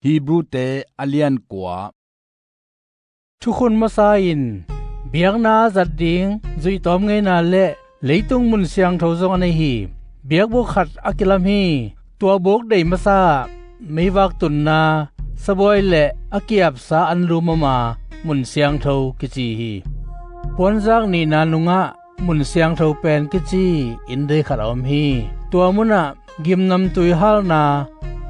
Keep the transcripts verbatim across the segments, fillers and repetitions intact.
Hebrute a lian kua. Thukhun masa in biakna a zat ding zuihtawm ngeina le leitung mun siangtho zong a nei hi. Biakbuk khat a kilam hi. Tua buk dei masa meivak tunna sabuai le a kiapsa anlum om a mun siangtho kici hi. Puanzak nihna nungah mun siangtho pen kici inndei khat a om hi. Tua munah gimnamtui halna,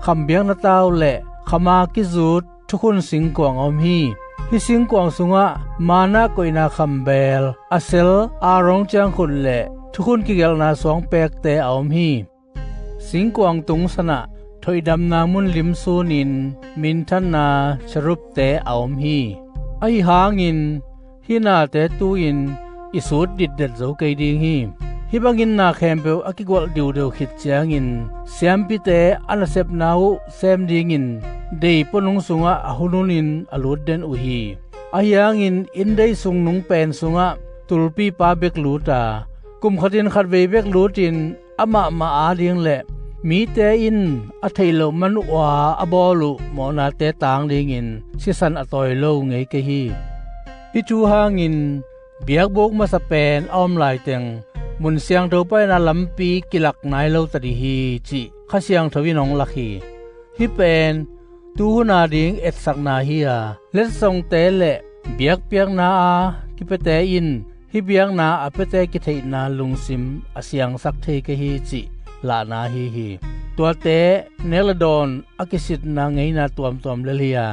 khambiakna tau le khama kizut thukhun singkuang a om hi. Hih singkuang sungah manna koihna khambel, a sel, a rong ciangkhut le thukhun kigelhna suangpekte a om hi. Singkuang tungsanah thoihdamna mun limsunin minthanna cherubte a om hi. Ahi hangin hih nate tu-in i sut ditdet zo kei ding hi. Hih bangin na khempeuh a kigualh diudeu khit ciangin siampite a nasepna uh sem dingin dei puanung sungah a hunhunin a lut den uh hi. Ahi hangin inndei sung nung pen sungah tulpipa bek lut a, kum khatin khatvei bek lutin amahmah ading le mite in a theih loh man uh a a bawl uh mawhnate tang dingin sisan a tawi lo ngei kei hi. Hih thu hangin biakbuk masa pen a om laiteng mun siangtho paina lampi kilak nai lo ta dih hi cih Kha Siangtho in hong lak hi. Hih pen tuhun ading etsakna hi a, letsongte le biakpiakna a kipiate in hih biakna a piate kitheihna lungsim a siangsak thei kei hi cih lahna ahi hi. Tuate nek le dawn a kisitna ngeina tuamtuam lel hi a,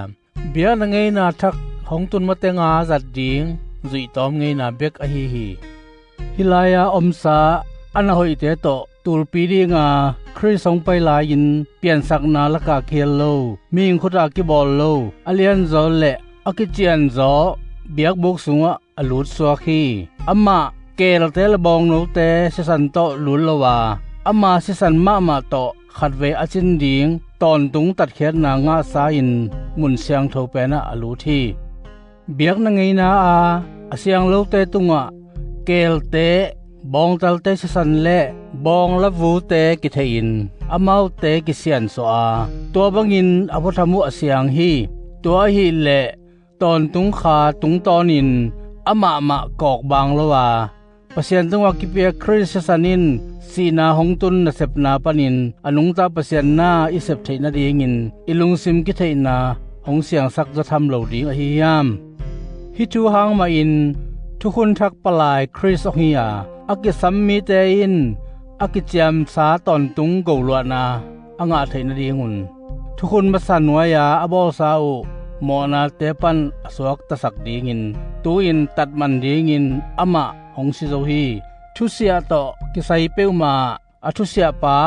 biakna ngeina thak hong tun mateng a zat ding zuihtawm ngeina bek ahi hi. Hih lai-a omsa a na hoihte tawh tulpi dinga Khrist hong pai lai-in piansakna lakah kihel lo, mihing khutah kibawl lo, a lianzaw le a kicianzaw biakbuk sungah a lutsuak hi. Amah keelte le bawngnote sisan tawh lut lo a, ama sisan mahmah tawh khatvei a cin ding tawntung tatkhiatna ngahsa-in mun siangtho penah a lut hi. Biakna ngeina a a siang lote tungah keelte, bawngtalte sisan le bawng lavute kitheih in amaute kisiansuah a, tua bangin a vuatham uh a siang hi. Tua ahih leh tawntung kha tungtawnin amahmah kawkbang lo a, Pasian tungah kipia Khrist sisan in sihna hong tun nasepna panin a nungta Pasian na i sep theih nadingin i lungsim kitheihna hong siangsak zatham lo ding ahi hiam? Hih thu hang mahin thukhun thak palai Khrist hong hi a, a kisam mite in a kiciamsa tawntung goluahna a ngah theih nadingun thukhun masa nuai-a a bawlsa uh mawhnate pan a suaktasak dingin tu-in tatman dingin amah hong si zo hi. Thusiah tawh kisai peuhmah a thusiahpa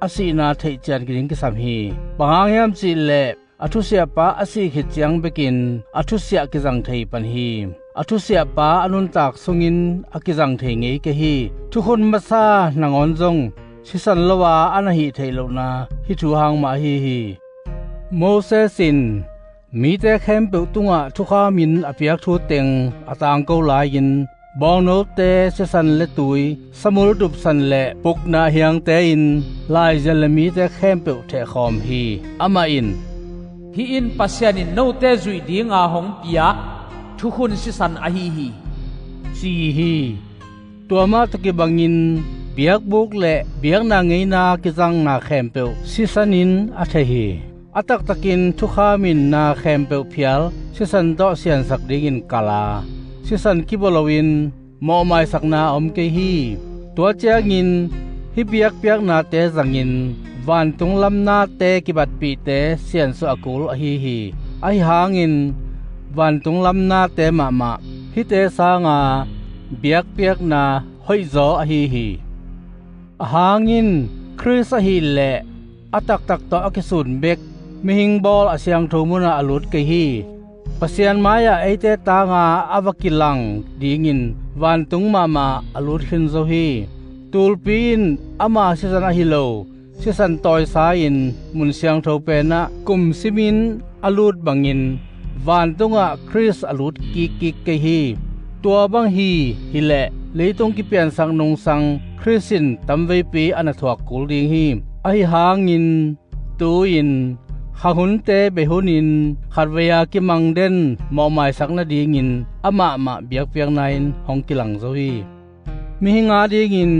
a sihna theihcian ding kisam hi. Bang hang hiam cihleh a thusiahpa a sih khit ciang bekin a thusiah kizang thei pan hi. A thusiahpa a nuntak sungin a kizang thei ngei kei hi. Thukhun masa nangawn zong sisan lo-a a na hih theih lohna hih thu hang mah ahi hi. Moses in mite khempeuh tungah thukhamin a piak thu teng a tangko lai-in bawngnote sisan le tui, samul dupsan le pukna hiangte in laizia le mite khempeuh thehkhawm hi. Amah in, "Hih in Pasian in note zuih dinga hong pia thukhun sisan ahi hi," ci hi. Tua mah tawh kibangin biakbuk le biakna ngeina kizangna khempeuh sisan in a thei hi. A taktakin thukhamin na khempeuh phial sisan tawh siansak dingin kal a, sisan kibua loin mawhmaisakna a om kei hi. Tua ciangin hih biakpiaknate zangin vantung lamnate kibatpihte siansuah a kul ahi hi. Ahi hangin vantung lamnate mahmah hihte sanga biakpiakna hoihzaw ahi hi. Ahang in Khrist ahih leh a taktak tawh a kisun bek mihing bawl a siangtho munah a lut kei hi. Pasian mai-ah eite tanga a va kilang dingin vantung mahmah a lut khin zo hi. Tulpi in ama sisan ahi lo, sisan tawisa in mun siangtho penah kum simin a lut bangin vantungah Khrist a lut kikkik kei hi. Tua bang hi hileh leitung kipiansak nungsang Khrist in tamveipi a na thuak kul ding hi. Ahi hangin tu-in Kha hunte bei hunin khatvei a kimang den mawhmaisak nadingin amah mah biakpiakna in hong kilang zo hi. Mihing adingin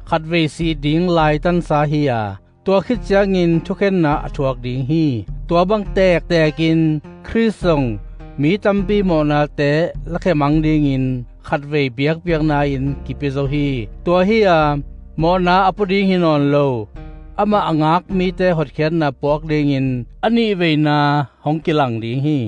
khatvei sih ding laitansa hi a, tua khit ciangin thukhenna a thuak ding hi. Tua bang tektekin Khrist zong mi tampi mawhnate lakhia mang dingin khatvei biakpiakna in kipia zo hi. Tua hi a, mawhna a pua ding hi nawn lo, amah a ngak mite hotkhiatna puak dingin a nihveina hong kilang ding hi.